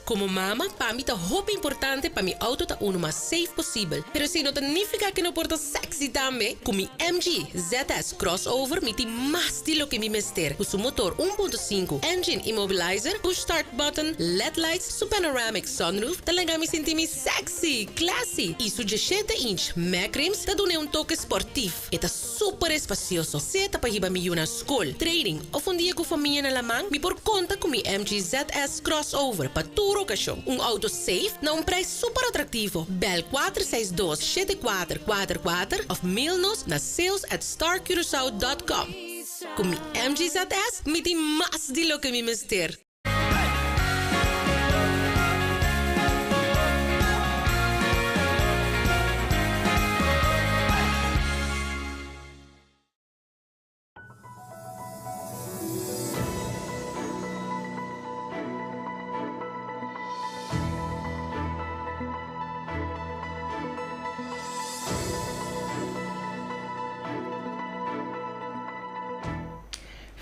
Komo mama, pa mi ta hopi importante pa mi outo ta unu mas safe posibel. Pero esei no ta nifiká ku no por ta sexy tambe. Ku mi MG ZS Crossover mi tin mas di loke mi mester. Ku su motor 1.5, engine immobilizer, push start button, led lights, su panoramic sunroof ta laga mi sinti mi sexy, classy i su 17 inch mag rims ta dun'é un toke sportief. E ta super espasioso, sea ta pa hiba mi yu na skol, training òf un dia ku famia na laman, mi por konta ku mi MG ZS Crossover pa tur okashon. Un outo safe na un prijs super atraktivo. Bel 462 7444 òf mail nos na sales@starcuracao.com. Ku mi MG ZS mi tin mas di loke mi mester.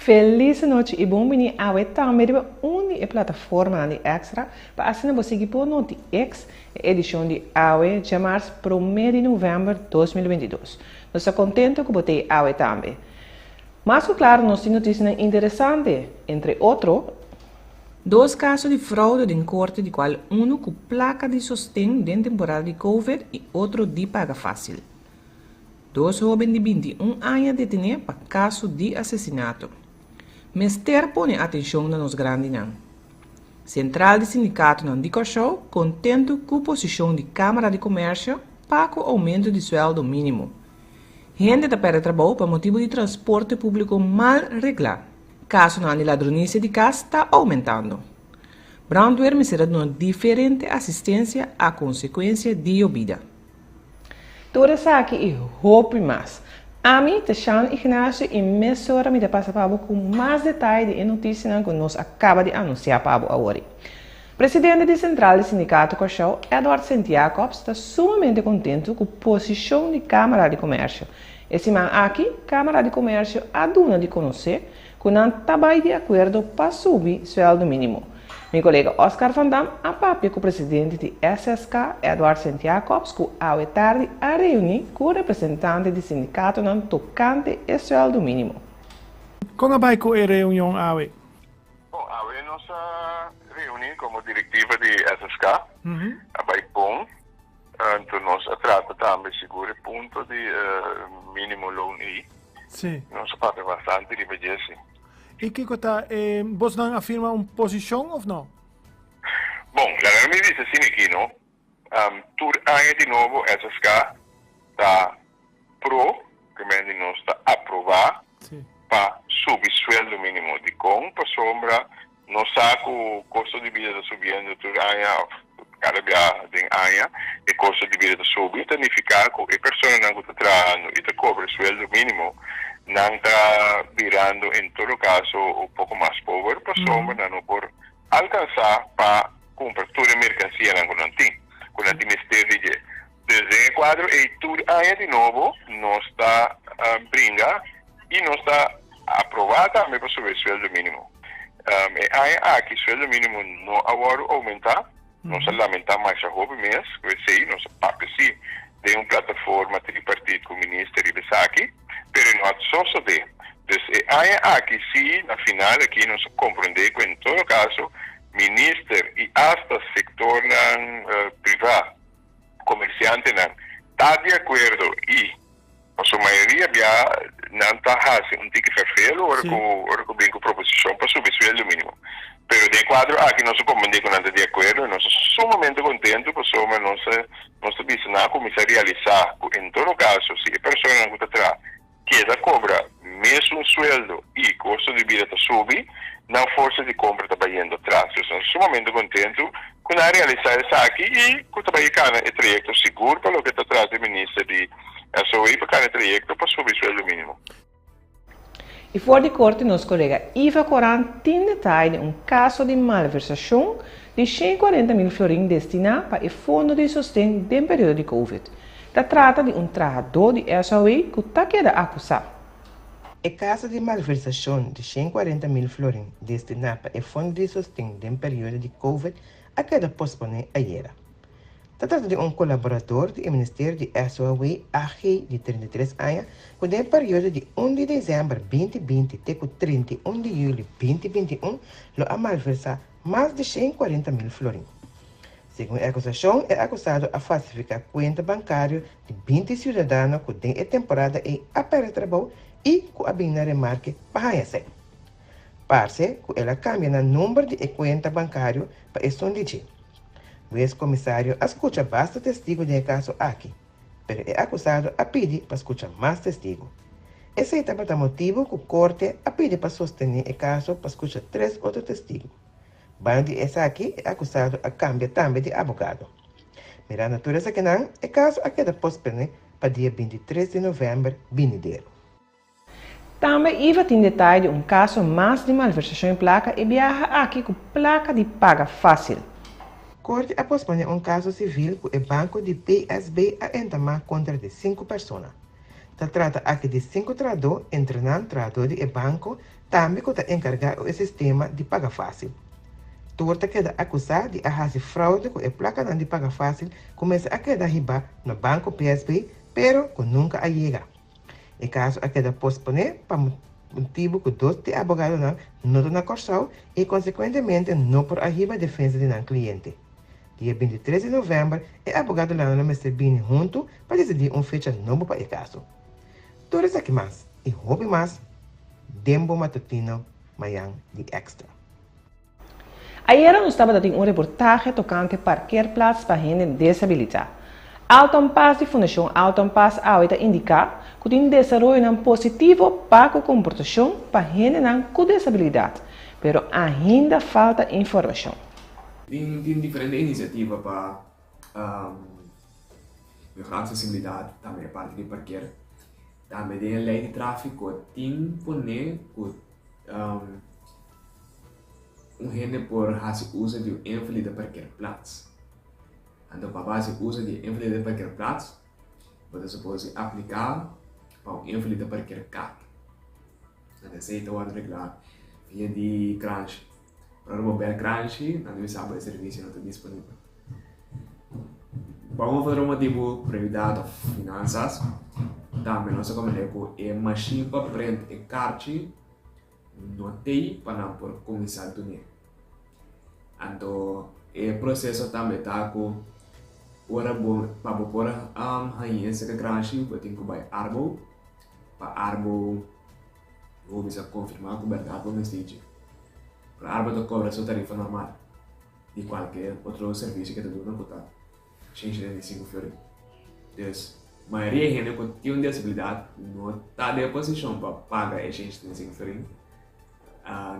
Felis anochi i bon bini awe tambe riba un di e plataformanan di Extra pa asina bo sigui por noti X e edishon di awe djamars prome di novèmber 2022. Nos ta kontentu ku bo t'ei awe tambe. Mas ku klaru nos tin notisianan interesante, entre otro, Dos kaso di froude den korte di kual unu ku plaka di sosten den temporada di covid i otro di paga fásil. Dos hóben di 21 aña detené pa kaso di asesinato. Mester pone atenshon na nos grandinan. Sentral di sindikatonan di Kòrsou kontentu ku posishon di Kámara di Komèrsio pa ku oumento di suèldo mínimo. Hende ta pèrdè trabou pa motibu di transporte públiko mal reglá. Kasonan di ladronisia di kas ta oumentando. Brandweer mester a duna diferente asistensia a konsekuensia di yobida. Tur esaki i hopi mas. Ami ta Shan Ignacio i mesora mi ta pasa pa bo ku mas detaye di e notisianan ku nos a kaba di anunsiá pa bo awor. Presidente di Sentral di Sindikato Kòrsou, Edward Sint Jacobs, ta sumamente kontentu ku posishon di Kámara di Komèrsio. E siman aki, Kámara di Komèrsio a duna di konosé ku nan ta bai di akuerdo pa subi suèldo mínimo. Mi kolega Oscar van Dam a papia ku presidente di SSK, Edward Sint Jacobs, ku awe tardi a reuní ku representante di sindikatonan tokante e suèldo mínimo. Kon a bai ku e reunion awe? Bon, awe nos a reuní komo direktiva di SSK. A bai bon. Anto nos a trata tambe sigur e punto di mínimo loon ei. Nos a papia bastante riba dje, si. I kiko ta e bosnan a firma un posishon of no? Bon, laga mi bisa asina aki no. Tur aña di nobo SSK ta pro, ke men di nos ta aprobá pa subi sueldo mínimo. Dikon? Pasobra Nos sa ku kosto di bida ta subiendo tur aña òf kada bia den aña e kosto di bida ta subi, ta nifiká ku e personanan ku ta trahando i ta kobra e sueldo mínimo nan ta birando en todo kaso un poko mas pober pasobra nan no por alkansá pa kumpra tur e merkansianan ku nan tin, ku nan tin mester di dje. Dus den e kuadro ei tur aña di nobo nos ta bringa i nos ta aprobá tambe pa subi e sueldo mínimo. E aña aki sueldo mínimo no a wòrdu oumentá. Nos a lamentá masha hopi mes ku esei. Nos a papia sí den un plataforma tripartit ku minister riba esaki, pero e no a sosodé. Dus e aña aki sí na final aki nos a komprondé ku en todo kaso minister i asta sektornan privá, komersiantenan ta di akuerdo i Paso mayoria bia nan ta hasi un tiki ferfelu ora ku ora ku bin ku proposishon pa subi sueldo minimo. Pero den e kuadro aki nos a komprendé ku nan ta di akuerdo i nos ta sumamente kontentu pasobra nos a nos ta bisa nan a kuminsá realisá ku en todo kaso si e personanan ku ta traha keda kobra mesun sueldo i kosto di bida ta subi nan forsa di kompra ta bayendo atras. Nos ta sumamente kontentu ku nan a realisá esaki i ku ta bai kana e trayekto sigur pa loke ta trata e minister di SOE pa kana e trayekto pa subi sueldo mínimo. I for di korte nos kolega Iva Koran tin detaye di un kaso di malversashon di 140 mil florin destiná pa e fondo di sosten den periodo di Covid. Ta trata di un trahadó di SOE ku ta keda akusá. E kaso di malversashon di 140 mil florin destiná pa e fondo di sosten den periodo di Covid. a keda posponé ayera. Ta trata di un kolaborador di e ministerio di SOAW AG di 33 aña ku den e periodo di un di desèmber 2020 te ku 31 di yüli 2021 lo a malversá mas di 140 mil florin. Segun e akusashon, e akusado a falsifiká kuenta bankario di 20 siudadano ku den e temporada ei a pèrdè trabou i ku a bin na remarke pa haña sèn. Parse ku el a kambia nan number di e kuenta bankario pa esun di dje. Wes komisario a skucha basta testigu den e kaso aki, pero e akusado a pidi pa skucha mas testigu. Esei tabata motibu ku korte a pidi pa sostené e kaso pa skucha tres otro testigu. Banda di esaki e akusado a kambia tambe di abogado. Mirando tur esakinan, e kaso a keda posponé pa dia 23 di novèmber binidero. Tambe Iva tin detaye di un kaso mas di malversashon di plaka e biaha aki ku plaka di paga fásil. Korte a posponé un kaso sivil ku e banko di PSB a entamá kontra di sinku persona. Ta trata aki di sinku trahadó, entre nan trahadó di e banko tambe ku ta enkargá ku e sistema di paga fásil. Tur ta keda akusá di a hasi fraude ku e plakanan di paga fásil ku mester a keda hibá na banko PSB pero ku nunka a yega. E kaso a keda posponé pa motibu ku dos di e abogadonan no ta na Kòrsou i konsekuentemente no por a hiba defensa di nan kliente. Dia 23 di novèmber e abogadonan lo mester bini huntu pa disidí un fecha nobo pa e kaso. Tur esaki mas i hopi mas den bo matutino mayan di Extra. Ayera nos tabata tin un reportahe tokante parkeerplaats pa hende desabilitá. Alton Paas di Fundashon Alton Paas awe ta indiká ku tin desaroyonan positivo pa ku komportashon pa hendenan ku desabilidat, pero ainda falta informashon. Tin diferente inisiativa pa mehorá aksesibilidat, tambe e parti di parker. Tambe den e lei di tráfiko tin pone ku un hende por hasi uso di un invalide parkeerplaats. Anto pa bo hasi uso di e invalide parkeerplaats, bo ta suppose di apliká pa un invalide parkeerkaart. Anto esei ta wòrdu reglá via di kranshi. Ora bo bel kranshi, nan ta bisa bo e servisio no ta disponibel. Pa un of otro motibu, prioridat òf finansas, tambe nos a komprendé ku e mashin pa prent e karchi no t'ei pa nan por kuminsá dun'é. Anto e proseso tambe ta ku ora bo pa bo por haña esaki kranshi bo tin ku bai Arbo, pa Arbo bo bisa konfirmá ku bèrdat bo mester dje. Pero Arbo ta kobra su tarifa normal di kualke otro servisio ke ta duna ku ta 175 florin. Dus mayoria hende ku tin un desabilidat no ta den e posishon pa paga e 175 florin.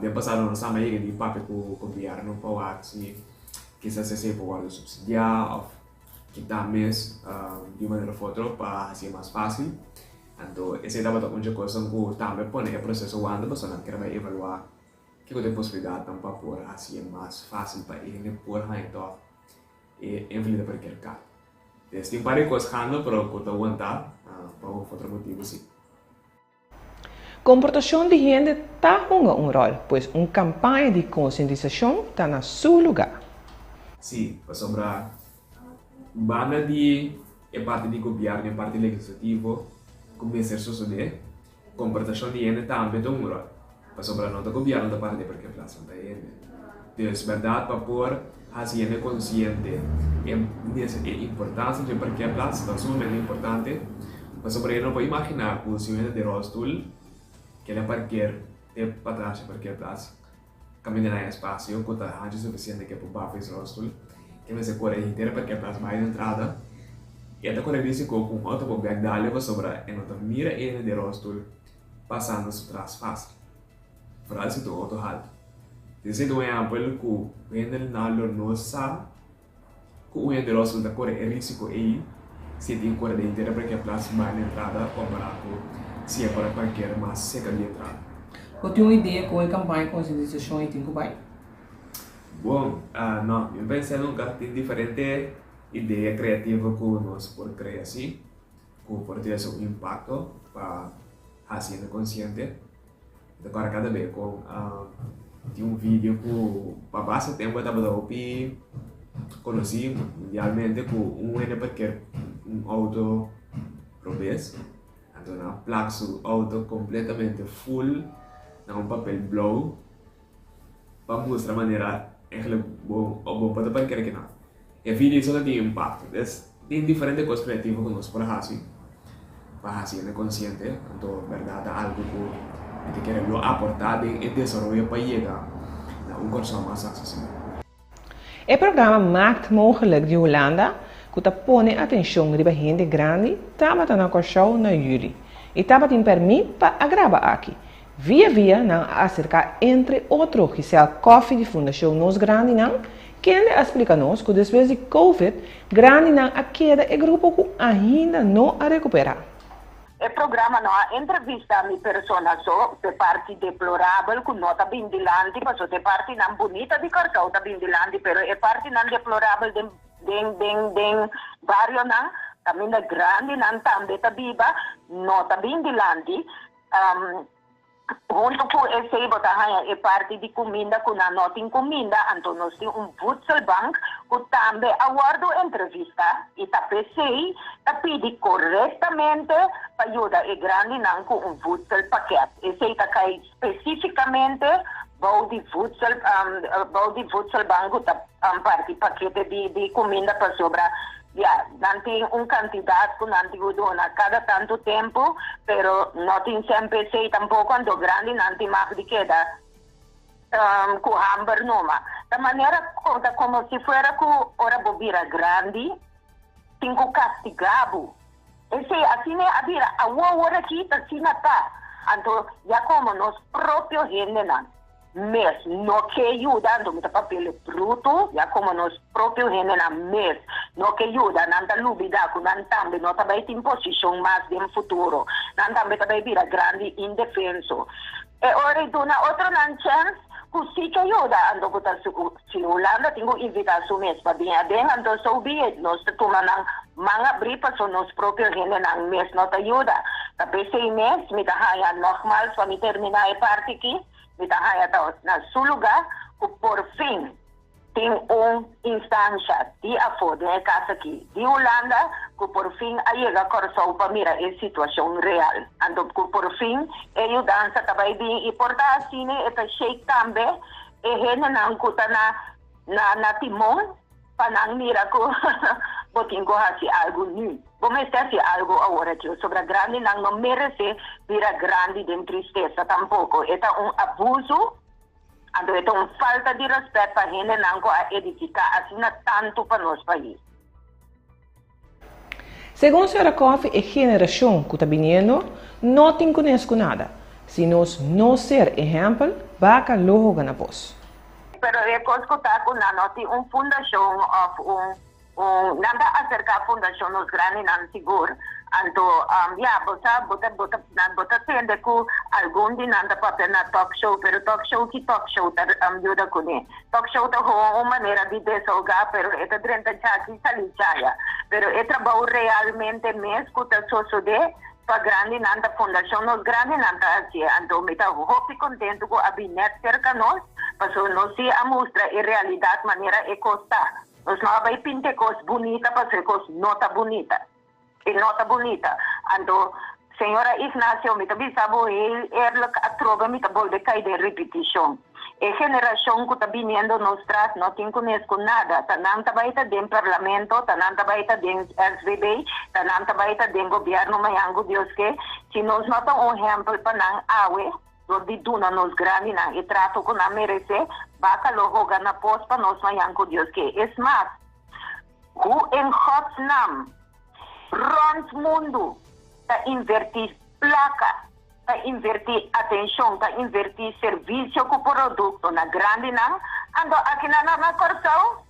Den pasado nos tambe a yega di papia ku gobièrnu pa wak si kisas esei por wòrdu supsidiá òf kitá mes di un manera òf otro pa hasié mas fásil. Anto esei tabata un dje kosnan ku tambe pone e proseso wanta pasobra nan kier bai evaluá kiko ta e posibilidatnan pa por hasié mas fásil pa e hende por haña tòg e invalide parkeerkaart. Des tin un par di kos gando pero ku ta wantá pa un òf otro motibu si. Komportashon di hende ta hunga un ròl, pues un kampaña di konsientisashon ta na su lugá. Sí, pasobra banda di e parti di gobièrnu, e parti legislativo ku mester sosodé, komportashon di hende tambe ta un ròl. Pasobra no ta gobièrnu ta para di parkeerplaats, no ta hende. Dus bèrdat pa por hasi hende konsiente e e importansia dje parkeerplaats ta sumamente importante pasobra hende no por imaginá ku si un hende den rolstoel keda parkeer te patras dje parkeerplaats kaminda nan espasio ku ta hanchi sufisiente ke por bafa es rolstoel ke mester kore henter e parkeerplaats bai na entrada e ta kore risiko ku un outo por bèk dale pasobra e no ta mira e hende den rolstoel pasando su tras fásil. Vooral si ta un auto haltu. Esei ta un ehèmpel ku hende nan lo no sa ku un hende ròsel ta kore e risiko ei si e tin kore den henter e parkeerplaats bai na entrada kompará ku si e por a parkeer mas serka di entrada. Bo tin un idea kon e kampaña di konsientisashon ei tin ku bai? Bon, no, mi no pensa nunka. Tin diferente idea kreativo ku nos por krea si, ku por trese un impakto pa hasi hende konsiente. Mi ta kòrda kada be kon tin un video ku pa basta tempu e tabata hopi. konosí mundialmente ku un hende parker un outo robes, anto nan a plak su outo kompletamente full na un papel blou pa mustra manera eigenlijk bo bo por ta parker akinan. E video esaki ta tin impakto. Des tin diferente kos kreativo ku nos por hasi pa hasi hende konsiente, anto bèrdat ta algu ku mi ta kere lo aportá den e desaroyo pa yega na un Kòrsou mas aksesibel. E programa Maakt Mogelijk di Hulanda ku ta pone atenshon riba hende grandi tabata na Kòrsou na yüli i tabatin pèrmit pa a graba aki. Via via nan a aserká entre otro Giselle Coffie di Fundashon Nos Grandinan, kende a splika nos ku despues di Covid grandinan a keda e grupo ku ainda no a rekuperá. E programa no a entrevista mi persona so, t'e parti deplorabel ku no ta bin dilanti, paso t'e partinan bunita di Kòrsou ta bin dilanti, pero e partinan deplorabel den den den den barionan kaminda grandinan tambe ta biba no ta bin dilanti. Huntu ku esei bo ta haña e parti di kuminda ku nan no tin kuminda, anto nos tin un voedselbank ku tambe a wòrdu entrevistá i ta p'esei ta pidi korektamente pa yuda e grandinan ku un voedselpakket. Esei ta kai spesífikamente bou di voedsel bou di voedselbank ku ta parti pakete di kuminda pasobra Ya, nan tin un kantidat ku nan tin ku duna kada tantu tempu, pero no tin semper esei tampoko, anto grandi nan tin mag di keda ku hamber numa. Ta manera ta komo si fuera ku ora bo bira grandi tin ku kastigá bo. Esei asina a bira awor aki ta asina ta. Anto ya komo nos propio hendenan. Mes no ke yuda, anto mi ta papia brutu, ya komo nos propio hendenan mes no ke yuda, nan ta lubida ku nan tambe no ta bai tin posishon mas den futuro, nan tambe ta bai bira grandi indefenso. E ora ei duna otronan chèns ku si ke yuda, anto ku ta si Hulanda tin ku invitá su mes pa bin aden, anto so be it, nos ta tuma nan man abrí paso nos propio hendenan mes no ta yuda. Ta p'esei mes mi ta haña nògmals pa mi terminá e parti aki. Mi ta haña ta na su lugá ku por fin tin un instansha di afó den e kas aki di Hulanda ku por fin a yega Kòrsou pa mira e situashon real. Anto ku por fin e yudansa ta bai bin i por ta asina e ta shake tambe e hendenan ku ta na na timon Pa nan mira ku bo tin ku hasi algu nu. Bo mester hasi algu awor aki. Sobra grandinan no meresé bira grandi den tristesa tampoko. E ta un abusu, anto e ta un falta di rèspèt pa hendenan ku a edifiká asina tantu pa nos pais. Segun Sra. Coffey e generashon ku ta biniendo no tin kunes ku nada. Si nos no ser ehèmpel, baka lo hoga na pos. Pero e kos ku ta ku nan no tin un fundashon òf un un nan ta aserká fundashon nos grandinan sigur. Anto ya bo sa bo ta bo ta bo ta tende ku algun di nan ta papia na talk show pero talk show ki talk show ta yuda kuné? Talk show ta gewoon un manera di desahogá, pero e ta drenta djaki i salí djaya. Pero e trabou realmente mes ku ta sosodé pa grandinan ta Fundashon Nos Grandinan ta hasié. Anto mi ta hopi kontentu ku a bin nèt serka nos, pasobra nos sí a mustra e realidat manera e kos ta. Nos no a bai pinta e kos bunita pasobra e kos no ta bunita. E no ta bunita. Anto, señora Ignacio, mi ta bisa bo heel eerlijk atrobe mi ta bolbe cay den ripiticion. E generacion cu ta biniendo nos tras no tin cunes cu nada. Ta nan ta bay ta den parlamento, ta nan ta bay ta den SVB, ta nan ta bay ta den gobierno mañan cu Dios ke. Si nos no ta un ehempel pa nan awe, dor di duna nos grandinan e trato cu nan merece, baca lo hoga na pos pa nos mañan cu Dios ke. Es mas, Hoe in godsnaam rond mundu ta invertí plaka, ta invertí atenshon, ta invertí servisio ku produkto na grandinan, anto akinan na Kòrsou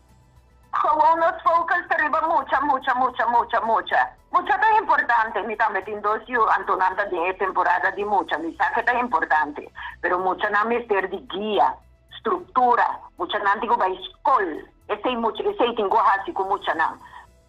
gewoon nos focus ta riba mucha, mucha, mucha, mucha, mucha. Mucha ta importante, mi tambe tin dos yu, anto nan ta den e temporada di mucha, mi sa ke ta importante, pero muchanan mester di guia, struktura, muchanan tin ku bai skol. Esei mucha, esei tin ku hasi ku muchanan.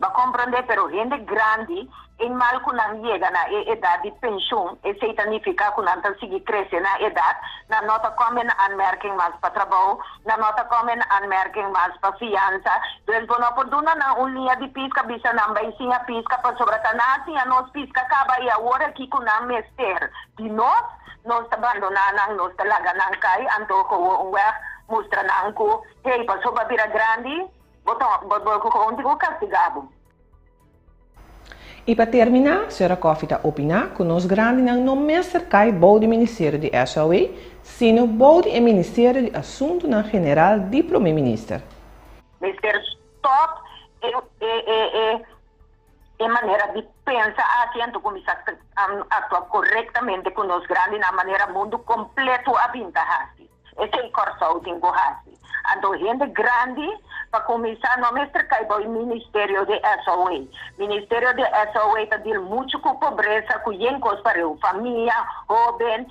Bo a komprondé? Pero hende grandi, eenmaal ku nan yega na e edat di penshun, esei ta nifiká ku nan ta sigui krese na edat, nan no ta kòm en aanmerking mas pa trabou, nan no ta kòm en aanmerking mas pa fiansa. Dus bo no por duna nan un liña di piska, bisa nan bai siña piska, pasobra ta nan a siña nos piska kaba i awor aki ku nan mester di nos, nos ta bandoná nan, nos ta laga nan kai, anto gewoon weg mustra nan ku, hey, pasobra bira grandi, Bo ta bo bo gewoon tin ku kastiga bo. I pa terminá, Sra. Coffie ta opiná ku nos grandinan no mester kai bou di Ministerio di SOE, sino bou di e Ministerio di Asuntunan General di Promé Minister. Mester stòp e e e e e manera di pensa aki anto kuminsá aktua korektamente ku nos grandinan manera mundu kompleto a bin ta hasi. Esei Kòrsou tin ku hasi. Anto hende grandi pa kuminsá no mester kai bou e ministerio di SOA. Ministerio di SOA ta dil muchu ku pobresa, ku yen kos pareu, famia, hóben,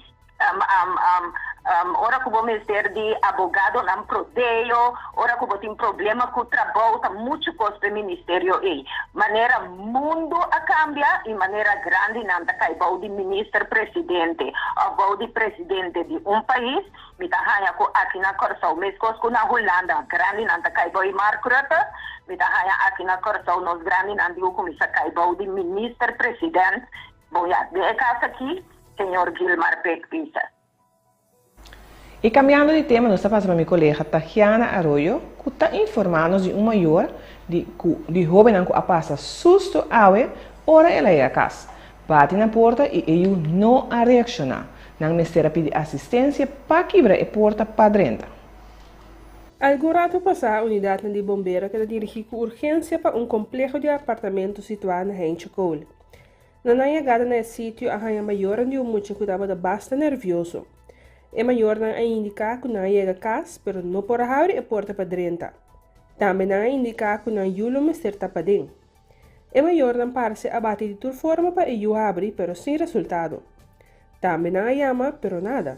ora ku bo mester di abogadonan prodeo, ora ku bo tin problema ku trabou, ta muchu kos pa e ministerio ei. Manera mundu a kambia i manera grandinan ta kai bou di minister presidente òf bou di presidente di un pais, mi ta haña ku aki na Kòrsou meskos ku na Hulanda grandinan ta kai bou di Mark Rutte, mi ta haña aki na Kòrsou nos grandinan di ku kuminsá kai bou di minister president, bon ya, den e kas aki señor Gilmar Pik Pisas. I kambiando di tema nos ta pasa pa mi kolega Tahiana Arroyo ku ta informá nos di un mayor di ku di hóbennan ku a pasa susto awe ora el a yega kas. Bati na porta i e yu no a reakshoná. Nan mester a pidi asistensia pa kibra e porta pa drenta. Algun ratu pasá unidatnan di bombero a keda dirigí ku urgensia pa un kompleho di apartamento situá na Heintje Kool. Na nan yegada na e sitio a haña mayornan di un mucha ku tabata basta nervioso. E mayornan a indiká ku nan a yega kas pero no por a habri e porta pa drenta. Tambe nan a indiká ku nan yu lo mester ta paden. E mayornan parse a bati di tur forma pa e yu habri pero sin resultado. Tambe nan a yama pero nada.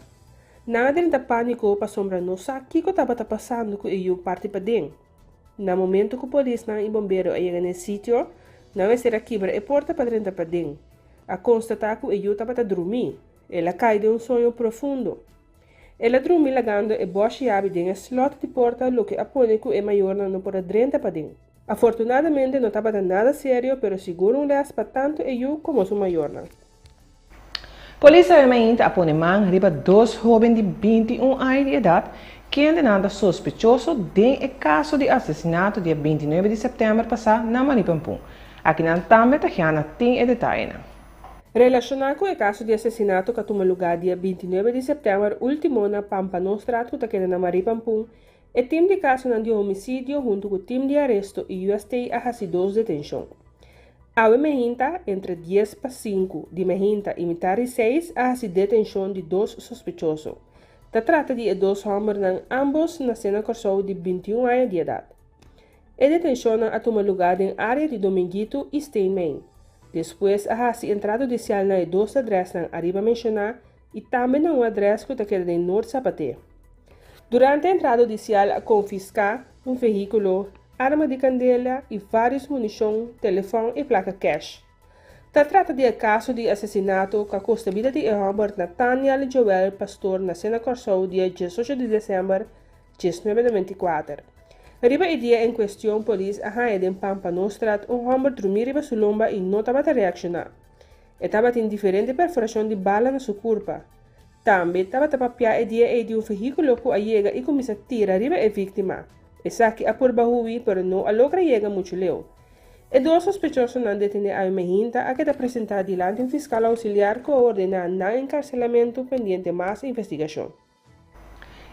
Nan a drenta pániko pasobra no sa kiko tabata pasando ku e yu parti paden. Na momento ku polisnan i bombero a yega na e sitio, nan mester a kibra e porta pa drenta paden. A konstatá ku e yu tabata drumí. El a kai den un soño profundo. El a drumi lagando e bòshi yabi den e slòt di porta loke a pone ku e mayornan no por a drenta paden. Afortunadamente no tabata nada serio pero sigur un lès pa tantu e yu komo su mayornan. Polis awe mainta a pone man riba dos hoben di 21 aña di edat kendenan ta sospechoso den e kaso di asesinato dia 29 di sèptèmber pasá na Maripampun. Akinan tambe Tahiana tin e detayenan. Relashoná ku e kaso di asesinato ku a tuma lugá dia 29 di sèptèmber último na Pampanostraat ku ta keda na Maripampun, e tim di kasonan di homisidio huntu ku tim di aresto i UST a hasi dos detenshon. Awe mehinta, entre dies pa sinku di mehinta i mitar di seis a hasi detenshon di dos sospechoso. Ta trata di e dos hòmbernan ámbos nasé na Kòrsou di 21 aña di edat. E detenshonnan a tuma lugá den área di Dominguito i Steenmijn. Despues a hasi entrada hudisial na e dos adrèsnan ariba menshoná i tambe na un adrès ku ta keda den Noord Sapaté. Durante entrada hudisial a konfiská un vehíkulo, arma di kandela i vários munishon, telefòn i plaka kèsh. Ta trata di e kaso di asesinato ku a kosta bida di e hòmber Nathaniel Joel Pastor nasé na Kòrsou dia diesocho di desèmber 1994. Riba e dia en kuestion polis a haña den Pampanostraat un hòmber drumí riba su lomba i no tabata reakshoná. E tabatin diferente perforashon di bala na su kurpa. Tambe tabata papiá e dia ei di un vehíkulo ku a yega i kuminsá tira riba e víktima. Esaki a purba hui pero no a logra yega muchu leu. E dos sospechosonan detené awe mehinta a keda presentá dilanti un fiskal ousiliar ku a ordená nan enkarselamentu pendiente mas investigashon.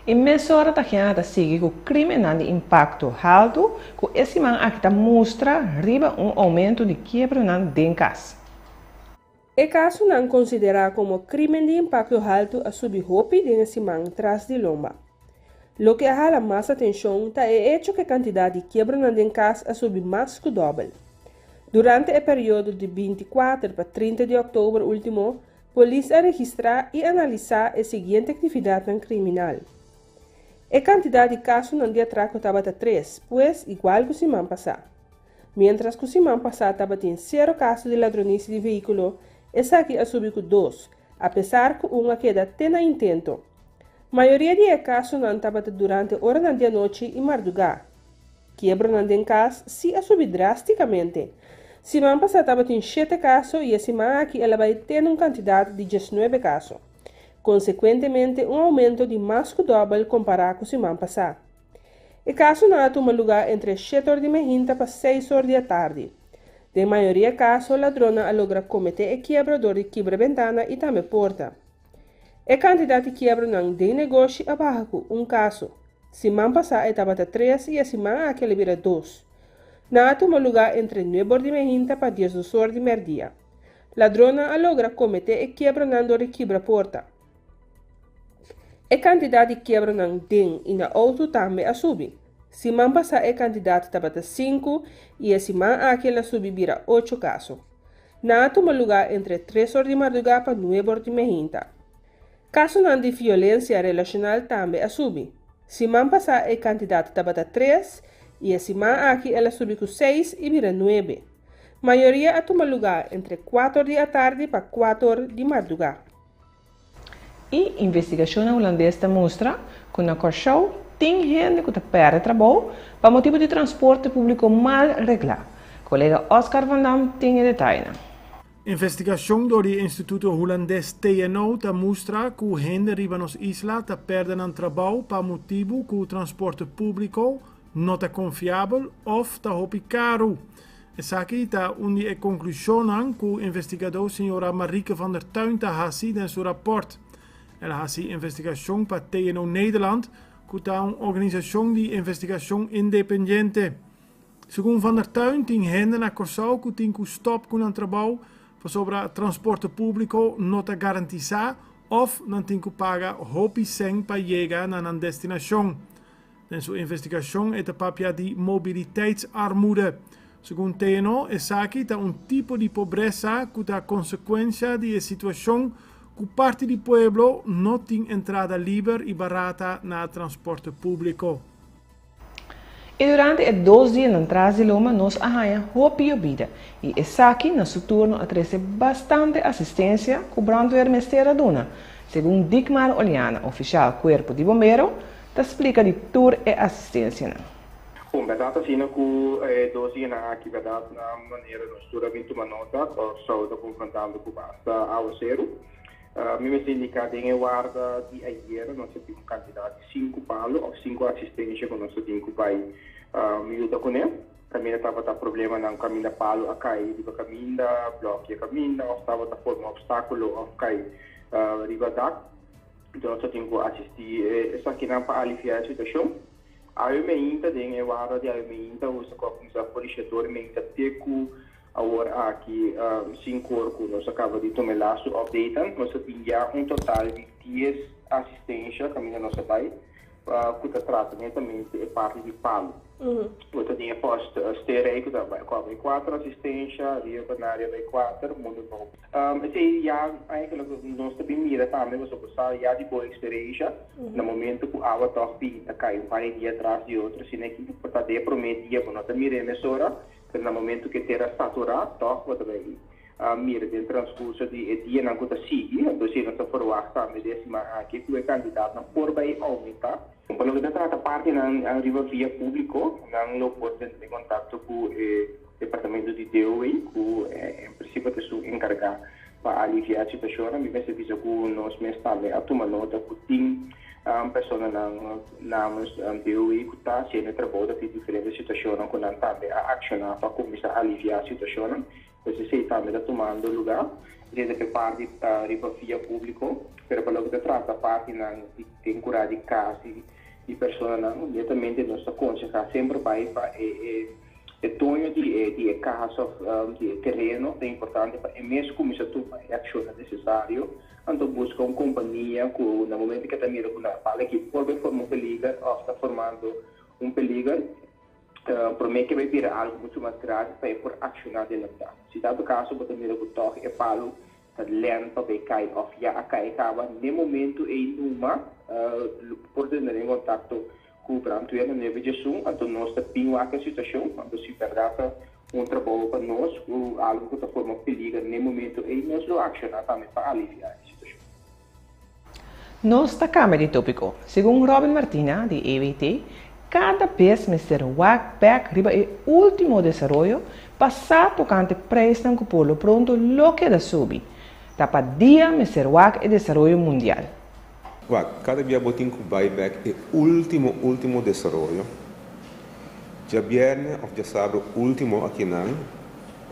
E mesora Tahiana ta sigui ku krímennan di impakto haltu ku e siman aki ta mustra riba un oumento di kiebronan den kas. E kasonan konsiderá komo krímen di impakto haltu a subi hopi den e siman tras di lomba. Loke a hala mas atenshon ta e echo ku e kantidat di kiebronan den kas a subi mas ku dòbel. Durante e periodo di 24 pa 30 di òktober último, Polis a registrá i analisá e siguiente aktividatnan kriminal. E kantidat di kasonan di atrako tabata tres, pues igual ku siman pasá. Miéntras ku siman pasá tabatin sero kaso di ladronisia di vehíkulo, esaki a subi ku dos, apesar ku un a keda te na intento. Mayoria di e kasonan tabata durante oranan di anochi i mardugá. Kiebronan den kas sí a subi drástikamente. Siman pasá tabatin shete kaso i e siman aki el a bai te na un kantidat di diesnuebe kaso. Konsekuentemente un oumento di mas ku dòbel kompará ku siman pasá. E kasonan a tuma lugá entre shete or di mehinta pa seis or di atardi. Den mayoria kaso ladronnan a logra kometé e kiebro dor di kibra bentana i tambe porta. E kantidat di kiebronan den negoshi a baha ku un kaso. Siman pasá e tabata tres i e siman aki el a bira dos. Nan a tuma lugá entre nuebe or di mehinta pa diesdos or di mèrdia. Ladronnan a logra kometé e kiebronan dor di kibra porta. E kantidat di kiebronan den i na outo tambe a subi. Siman pasá e kantidat tabata sinku i e siman aki el a subi bira ocho kaso. Nan a tuma lugá entre tres or di mardugá pa nuebe or di mehinta. Kasonan di violensia relashonal tambe a subi. Siman pasá e kantidat tabata tres i e siman aki el a subi ku seis i bira nuebe. Mayoria a tuma lugá entre kuator di atardi pa kuator di mardugá. E investigashonnan hulandes ta mustra ku na Kòrsou tin hende ku ta pèrdè trabou pa motibu di transporte públiko mal reglá. Kolega Oscar van Dam tin e detayenan. Investigashon dor di e instituto hulandes TNO ta mustra ku hende riba nos isla ta pèrdè nan trabou pa motibu ku transporte públiko no ta konfiabel òf ta hopi karu. Esaki ta un di e konklushonnan ku investigadó señora Marieke van der Tuin ta hasi den su rapòrt. El a hasi investigashon pa TNO Nederland, ku ta un organisashon di investigashon independiente. Segun Van der Tuin tin hende na Kòrsou ku tin ku stòp ku nan trabou pasobra transporte públiko no ta garantisá òf nan tin ku paga hopi sèn pa yega na nan destinashon. Den su investigashon e ta papia di mobiliteitsarmoede. Segun TNO esaki ta un tipo di pobresa ku ta konsekuensha di e situashon ku parti di pueblo no tin entrada liber i barata na transporte públiko. I durante e dos dianan tras di loma nos a haña hopi yobida i esaki na su turno a trese bastante asistensia ku brandweer mester a duna, segun Dickmar Oliana, ofishal kuerpo di bombero, ta splika di tur e asistensianan. Bon, bèrdat asina ku e dos dianan aki bèrdat na manera nos tur a bin tuma nota, Kòrsou ta konfrontando ku basta awaseru. Mi mester indiká den e warda di ayera nos a tin un kantidat di sinku palu òf sinku asistensha ku nos a tin ku bai yuda kuné. Kaminda tabata problemanan kaminda palu a kai riba kaminda, blòkia kaminda òf tabata forma opstákulo òf kai riba dak. Enton nos a tin ku asistí esakinan pa aliviá e situashon. Awe meinta den e warda di awe meinta usa ku a kuminsá for di shedor meinta te ku Awor aki sin kor ku nos a kaba di tuma e lastu updatenan, nos a tin ya un total di dies asistensha kaminda nos a bai ku ta trata netamente e parti di palu. Bo ta tin e post Sterey ku ta bai ku a bai kuater asistensha, Rio Canario a bai kuater, Mundo Nobo. Esei ya eigenlijk nos ta bin mira tambe pasobra bo sa ya di bo eksperensha na momento ku awa tòg bin ta kai un par di dia tras di otro asina aki por ta den e promé dia bo no ta mira e mesora. Pero na momento ku e tera saturá, tòg bo ta bai mira den transkurso di e dianan ku ta sigui. Anto si nos ta ferwagt tambe di e siman aki ku e kantidatnan por bai oumentá. Pa loke ta trata partinan riba via públiko, nan lo por tene den kontakto ku e departamento di DOW ku en prinsipio ta esun enkargá pa aliviá e situashonnan. Mi mester bisa ku nos mes tambe a tuma nota ku tin Personanan namens DOW ku ta hasiendo e trabou ta tin diferente situashonnan ku nan tambe a akshoná pa kuminsá aliviá situashonnan. Pues esei tambe ta tumando lugá. Esei ta p'e parti riba via públiko, pero pa loke ta trata partinan di den kurá di kas di personanan, netamente nos ta konsehá semper bai pa e E doño di e di e cas of di e tereno ta importante pa e mes cuminsa tuma e accionnan necesario, anto busca un compania cu na momento cu e ta mira cu na pala aki por bay forma un peliger of ta formando un peliger, prome cu e bay bira algo mucho mas grave pa e por acciona adelanta. Si dado caso bo ta mira cu tog e palo ta lent pa bay cay of ya a cay caba, n'e momento ey numa por tene den contacto Ku brandweer na nuebe djesun, anto nos ta bin wak e situashon, anto si bèrdat ta un trabou pa nos ku algu ku ta forma peliger n'e momento ei nos lo akshoná tambe pa aliviá e situashon. Nos ta kambia di tópiko. Segun Robin Martina di EWT, kada bes mester wak bèk riba e último desaroyo pa sa tokante preisnan ku por lo pronto lo keda subi. Ta pa dia mester wak e desaroyo mundial. Wak, kada bia bo tin ku bai bèk e último último desaroyo. Djabièrnè òf djasabra último akinan,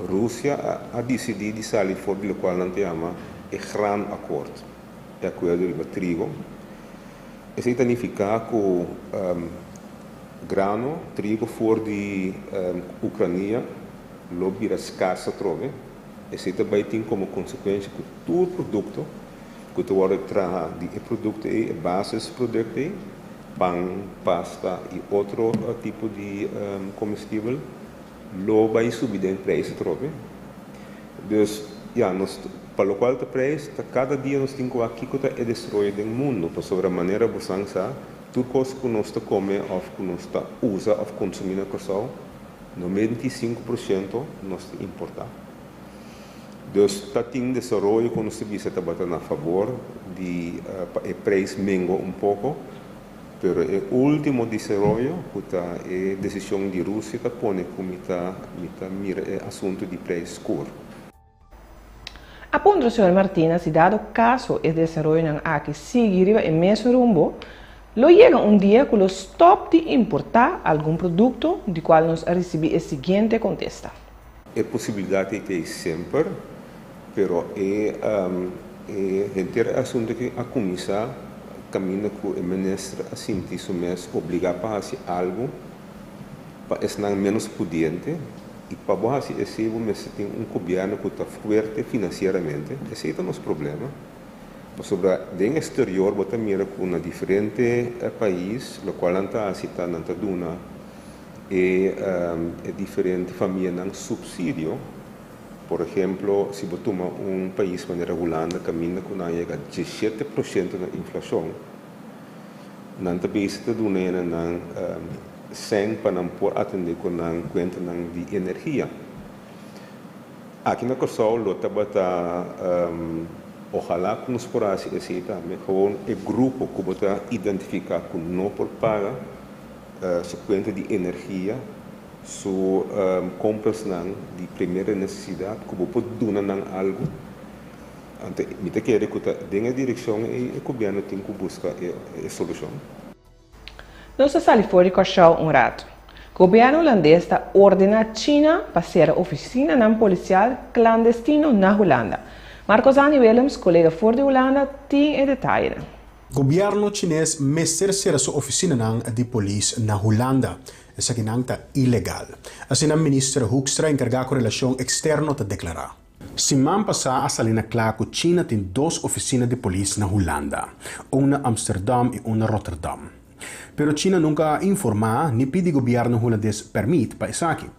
Rusia a disidí di sali for di lokual nan ta yama e Graanakkoord, e akuerdo riba trigo. Esei ta nifiká ku grano, trigo for di Ukrania lo bira skars atrobe. Esei ta bai tin komo konsekuensia ku tur produkto ku ta wòrdu traha di e produkto ei, e basisprodukt ei, pan, pasta i otro tipo di komestibel, Lo bai subi den prijs atrobe. Dus, ya, nos, pa locual ta prijs, ta cada dia nos tin cu wak kico ta e desroyo den mundo, pasobra manera bosan sa, tur cos cu nos ta come of cu nos ta usa of consumi na Corsou, 95% nos ta importa. Dus, ta tin desaroyo cu nos ta bisa tabata na fabor di pa e prijs mengua un poco, Pero e ultimo desaroyo ku ta e desishon di Rusia ta pone ku mi ta mi ta mira e asuntu di preis skur. A puntra señor Martina si dado kaso e desaroyonan aki sigui riba e mesun rumbo, lo yega un dia ku lo stòp di importá algun produkto di kual nos a risibí e siguiente kontesta. E posibilidat ei t'ei semper, pero e e henter e asuntu aki a kuminsá kaminda ku e minister a sinti su mes obligá pa hasi algu pa esnan ménos pudiente i pa bo hasi esei bo mester tin un gobièrnu ku ta fuerte finansieramente. Esei ta nos problema, pasobra den eksterior bo ta mira ku na diferente pais lokual nan ta hasi ta nan ta duna E e diferente famianan supsidio. Por ehemplo, si bo tuma un pais manera Hulanda kaminda ku nan yega 17% na inflashon, nan ta bisa ta duna hende nan sèn pa nan por atendé ku nan kuentanan di energia. Aki na Kòrsou lo tabata ohalá ku nos por hasi esei tambe, gewoon e grupo ku bo ta identifiká ku no por paga, su kuenta di energia, su komprasnan di primera nesesidat ku bo por duna nan algu. Anto mi ta kere ku ta den e direkshon ei e gobièrnu tin ku buska e solushon. Nos ta sali for di Kòrsou un ratu. Gobièrnu hulandes ta ordená China pa sera ofisinanan polisial klandestino na Hulanda. Marcozani Willems, kolega for di Hulanda, tin e detayenan. Gobierno Chines mester sera su oficinanan di polis na Hulanda. Esakinan ta ilegal. Asina Minister Hoekstra encarga cu relacion externo ta declara. Siman pasa a sali na cla cu China tin dos oficina di polis na Hulanda, un na Amsterdam y un na Rotterdam. Pero China nunca a informa ni pidi gobierno Hulandes permit pa esaki.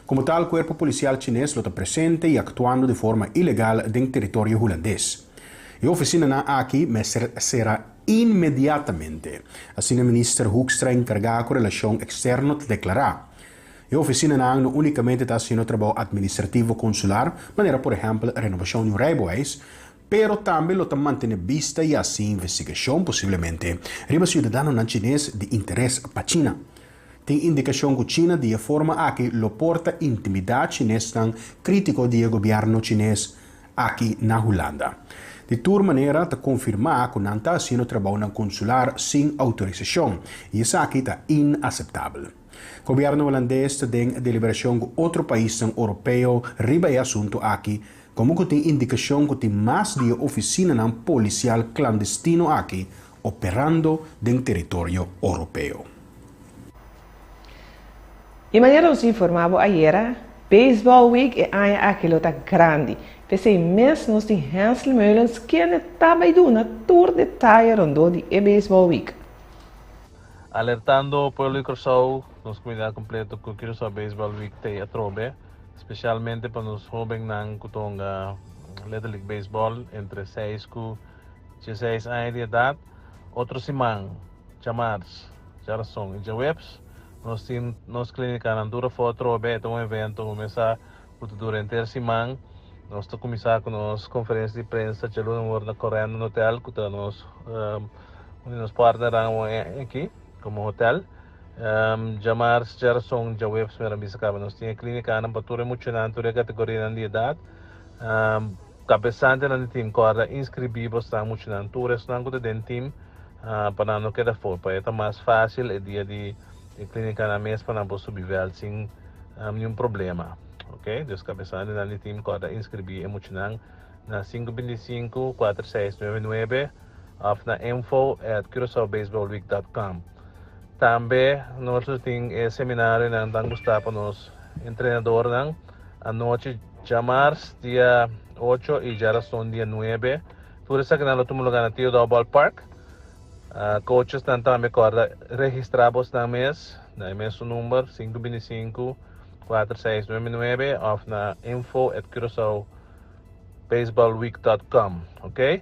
Como tal cuerpo policial Chines lo ta presente y actuando di forma ilegal den teritorio Hulandes. E oficinanan aki mester cera inmediatamente, asina Minister Hoekstra encarga cu relacion externo ta declara. E oficinanan no unicamente ta haciendo trabou administrativo consular, manera por ehempel renovacion di un rijbewijs, pero tambe lo ta mantene bista y haci investigacion posiblemente riba ciudadanonan Chines di interes pa China. Tin indikashon ku China di e forma aki lo por ta intimidá chinesnan krítiko di e gobièrnu chines aki na Hulanda. Di tur manera ta konfirmá ku nan ta hasiendo trabounan konsular sin outorisashon i esaki ta inaseptabel. Gobièrnu hulandes ta den deliberashon ku otro paisnan oropeo riba e asuntu aki, komo ku tin indikashon ku tin mas di e ofisinanan polisial klandestino aki operando den teritorio oropeo. I manera nos informá bo ayera, Baseball Week e aña aki lo ta grandi. P'esei mes nos tin Hensley Meulens kende ta bai duna tur detaye rondó di e Baseball Week. Alertando pueblo di Kòrsou, nos komunidat kompleto ku Curaçao Baseball Week t'ei atrobe, spesialmente pa nos hóbennan ku ta hunga Little League Baseball entre seis ku 16 aña di edat. Otro siman, djamars, djarason i djaweps, Nos tin nos klínikanan tur afó atrobe. E ta un evento ku mesa ku ta dura henter siman. Nos ta kuminsá ku nos konferensia di prensa djaluna awor na Corendon Hotel ku ta nos un di nos partnernan awor aki komo hotel. Djamars, djarason, djaweps mira bisa kaba nos tin e klínikanan pa tur e muchanan, tur e kategorianan di edat. Kabesantenan di tim kòrda inskribí bosnan muchanan tur esnan ku ta den tim pa nan no keda for pa e ta mas fásil e dia di e klínikanan mes pa nan por subi vèlt sin niun problema ok. Dus kabesantenan di tim kòrda inskribí e muchanan na 525 4699 òf na info at curaçaobaseballweek dot com. Tambe nos lo tin e seminarionan tan gustá pa nos entrenadornan anochi djamars dia ocho i djarason dia nuebe. Tur esakinan lo tuma lugá na Theodore Ballpark. Coachesnan tambe kòrda registrá bosnan mes na e mesun number 525 4699 òf na info at curaçaobaseballweek dot com. Ok.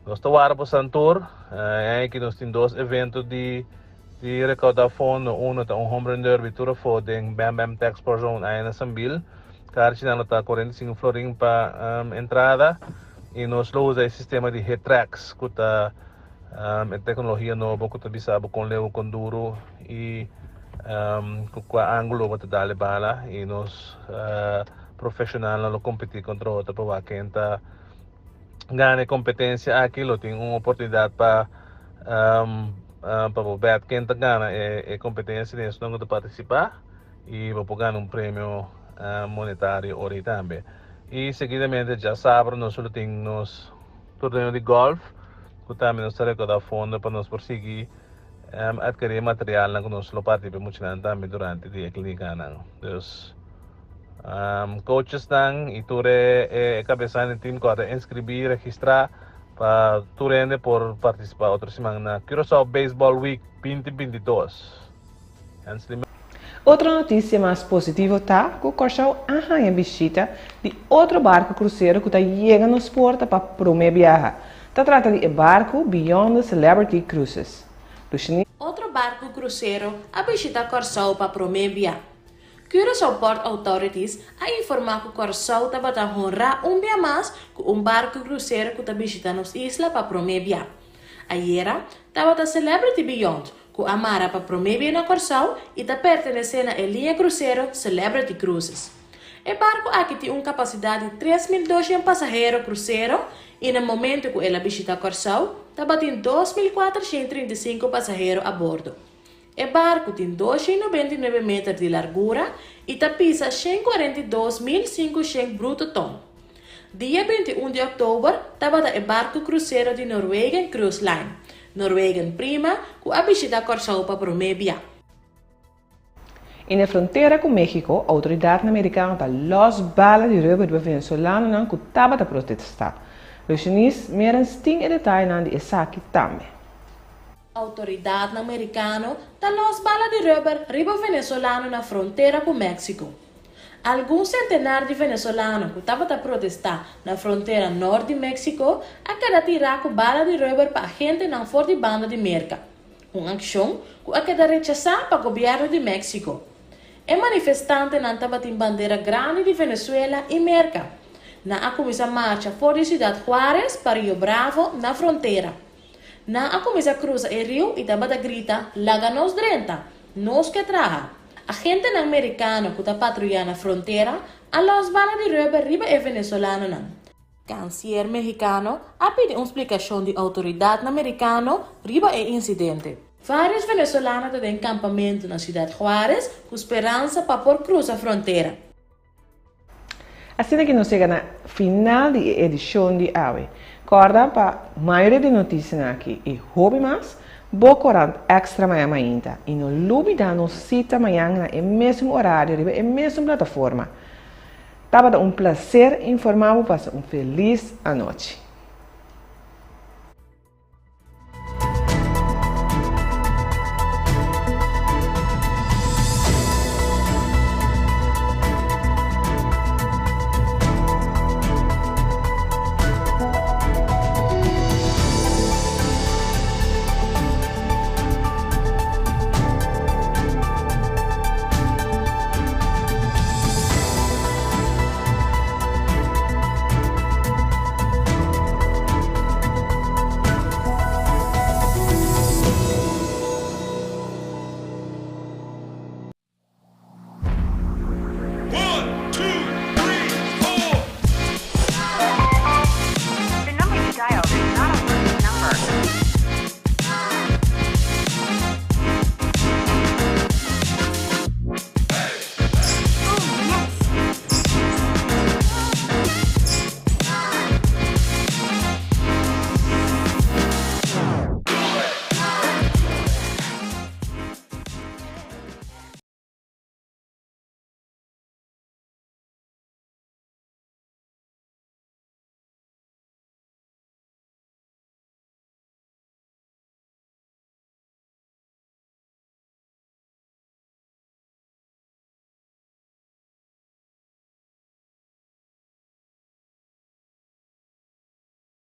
Nos ta wara bosan tur. E aña aki nos tin dos evento di di recaudá fondo. Uno ta un home run derby tur afó den Bam Bam Tech Sport Zone aya na Sambil. Karchinan lo ta 45 florin pa entrada. I nos lo usa e sistema di HitTrax ku ta e teknologia nobo ku ta bisa bo kon leu, kon duru i ku kua angulo bo ta dal e bala. I nos profeshonalnan lo kompetí kontra otro pa wak ken ta gana e kompetensia aki lo tin un oportunidat pa pa bo bèt ken ta gana e kompetensia den esnan ku ta partisipá i bo por gana un premio monetario ora ei tambe. I seguidamente djasabra nos lo tin nos torneo di gòlf ku tambe nos ta rekoudá fondo pa nos por sigui atkerí e materialnan ku nos lo parti pa e muchanan tambe durante di e klinikanan. Dus. Coachesnan y tur e cabesan di team cu a ta inscribi, registra pa tur hende por participa otro siman na Curaçao Baseball Week 2022. Hensley. Otro noticia mas positivo ta cu Kòrsou a haña bishita di otro barco crucero cu ta yega nos porta pa prome biaha. Ta trata di e barco Beyond the Celebrity Cruises. Luciani. Otro barco crucero a bishita Kòrsou pa prome bia. Curaçao Port Authorities a informá ku Kòrsou tabata honrá un bia mas ku un barku krusero ku ta bishitá nos isla pa promé bia. Ayera tabata Celebrity Beyond ku a mara pa promé bia na Kòrsou i ta pertenesé na e liña krusero Celebrity Cruises. E barku aki tin un kapasidat di 3200 pasahero krusero i na momentu ku el a bishitá Kòrsou tabatin 2435 pasahero a bordo. E barku tin 299 meter di largura i ta pisa 142.500 bruto ton. Dia 21 di òktober tabata e barku krusero di Norwegian Cruise Line, Norwegian Prima, ku a bishita Kòrsou pa promé bia. I na e frontera ku México, outoridatnan merikano ta lòs bala di rubber riba venezolanonan ku tabata protestá. Lucinis Merens tin e detayenan di esaki tambe. Outoridatnan merikano ta lòs bala di rùber riba venezolano na frontera ku Mèksiko. Algun sentenar di venezolano ku tabata protestá na frontera nòrt di Mèksiko a keda tirá ku bala di rùber pa agentenan for di banda di Merka, un akshon ku a keda rechasá pa gobièrnu di Mèksiko. E manifestantenan tabatin bandera grandi di Venezuela i Merka. Nan a kuminsá marcha for di Siudat Juárez pa Rio Bravo na frontera. Nan a kuminsá krusa e riu i tabata grita, Laga nos drenta! Nos ke traha! Agentenan merikano ku ta patruyá na frontera a lòs bala di rùber riba e venezolanonan. Kansier mehikano a pidi un splikashon di outoridatnan merikano riba e insidente. Vários venezolano ta den kampamentu na Ciudad Juárez ku speransa pa por krusa frontera. Asina ki nos yega na final di e edishon di awe. Kòrda pa mayoria di notisianan aki i hopi mas, bo korant Extra mañan mainta i no lubidá nos sita mañan na e mesun orario riba e mesun plataforma. Tabata un plaser informá bo pasa un felis anochi.